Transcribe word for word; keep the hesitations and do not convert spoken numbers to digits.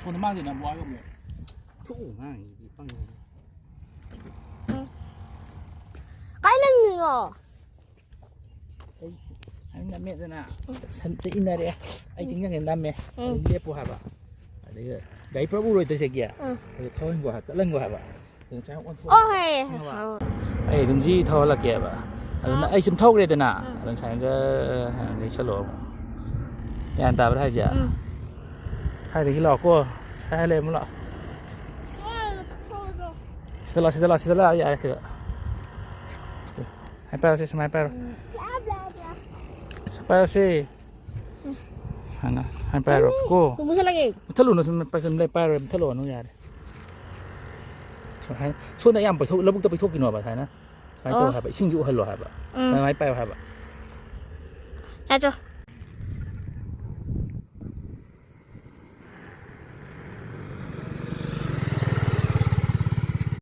ꯁꯣꯝꯗ ꯃꯥꯡꯗꯦꯅ ꯑꯃꯨꯛ ꯋꯥ ꯌꯧꯒꯦ꯫ ꯊꯣꯛꯎ ꯉꯥꯡꯉꯤꯗꯤ ꯄꯪꯉꯤ꯫ ꯀꯥꯏ ꯅꯪꯉꯤꯅꯣ? ꯑꯩ ꯅꯝꯃꯦꯗꯅ ꯁꯟꯁꯦ ꯏꯟꯅꯔꯦ꯫ ꯑꯩ ꯆꯤꯡꯖꯪꯁꯦ ꯅꯝꯃꯦ꯫ ꯑꯗꯨ ꯂꯦꯞꯄꯨ ꯍꯥꯏꯕ꯫ ꯑꯗꯒꯤ ꯒꯥꯔꯤ ꯄꯨꯔꯥ ꯎꯔꯣꯏꯗꯣꯏꯁꯦ ꯒꯤꯌꯥ꯫ ꯑꯗꯨ ꯊꯧꯍꯟꯒꯣ ꯍꯥꯏꯕ, ꯆꯠꯍꯟꯒꯣ ꯍꯥꯏꯕ꯫ ꯑꯗꯨ ꯉꯁꯥꯏ ꯑꯣꯟꯊꯣꯛ- ꯑꯣ ꯍꯦ꯫ ꯈꯪꯉꯕ? ꯑꯩ ꯑꯗꯨꯝ ꯖꯤ ꯊꯧꯍꯜꯂꯛꯀꯦꯕ꯫ ꯑꯗꯨꯅ ꯑꯩ ꯁꯨꯝ ꯊꯧꯈ꯭ꯔꯦꯗꯅ ꯑꯗꯨꯝ ꯁꯨꯃꯥꯏꯅ ꯖꯔ ꯍꯥꯏꯅ ꯂꯩꯁꯜꯂꯣ ꯑꯃꯨꯛ꯫ ꯒ꯭ꯌꯥꯟ ꯇꯥꯕ꯭ꯔꯥ ꯍꯥꯏꯁꯦ? ꯁ꯭ꯋꯥꯏꯗꯒꯤ ꯂꯥꯛꯑꯣꯀꯣ꯫ ꯁ꯭ꯋꯥꯏ ꯂꯩꯔꯝꯃꯨ ꯂꯥꯛꯑꯣ꯫ ꯁꯤꯗ ꯂꯥꯛꯑꯣ, ꯁꯤꯗ ꯂꯥꯛꯑꯣ, ꯁꯤꯗ ꯂꯥꯛꯑꯣ, ꯌꯥꯔꯦ ꯁꯤꯗ꯫ ꯁꯨꯃꯥꯏꯅ ꯄꯥꯏꯔꯣ, ꯁꯤ ꯁꯨꯃꯥꯏꯅ ꯄꯥꯏꯔꯣ꯫ ꯄꯥꯏꯔꯣ ꯁꯤ꯫ ꯍꯥꯟꯅ ꯁꯨꯃꯥꯏꯅ ꯄꯥꯏꯔꯣ ꯀꯣ꯫ ꯇꯨꯝꯁꯜꯂꯒꯦ꯫ ꯃꯨꯠꯊꯠꯂꯨꯅꯨ, ꯁꯨꯝ ꯄꯥꯏ-, ꯁꯨꯝ ꯂꯩ-, ꯄꯥꯏꯔꯣ, ꯃꯨꯠꯊꯠꯂꯨꯅꯨ, ꯌꯥꯔꯦ꯫ ꯁꯨꯃꯥꯏꯅ ꯁꯣꯝꯗ ꯌꯥꯝ ꯄꯩꯊꯣꯛ-, ꯂꯧꯕꯨꯛꯇ ꯄꯩꯊꯣꯛꯈꯤꯅꯣꯕ, ꯁꯨꯃꯥꯏꯅ꯫ ꯁꯨꯃꯥꯏꯅ ꯇꯧ ꯍꯥꯏꯕ, ꯏꯁꯤꯡꯁꯤ ꯎꯍꯜꯂꯣ ꯍꯥꯏꯕ꯫ ꯁꯨꯃꯥꯏꯅ ꯄꯥꯏꯌꯣ ꯍꯥꯏꯕ꯫ ꯌꯥꯗ꯭ꯔꯣ?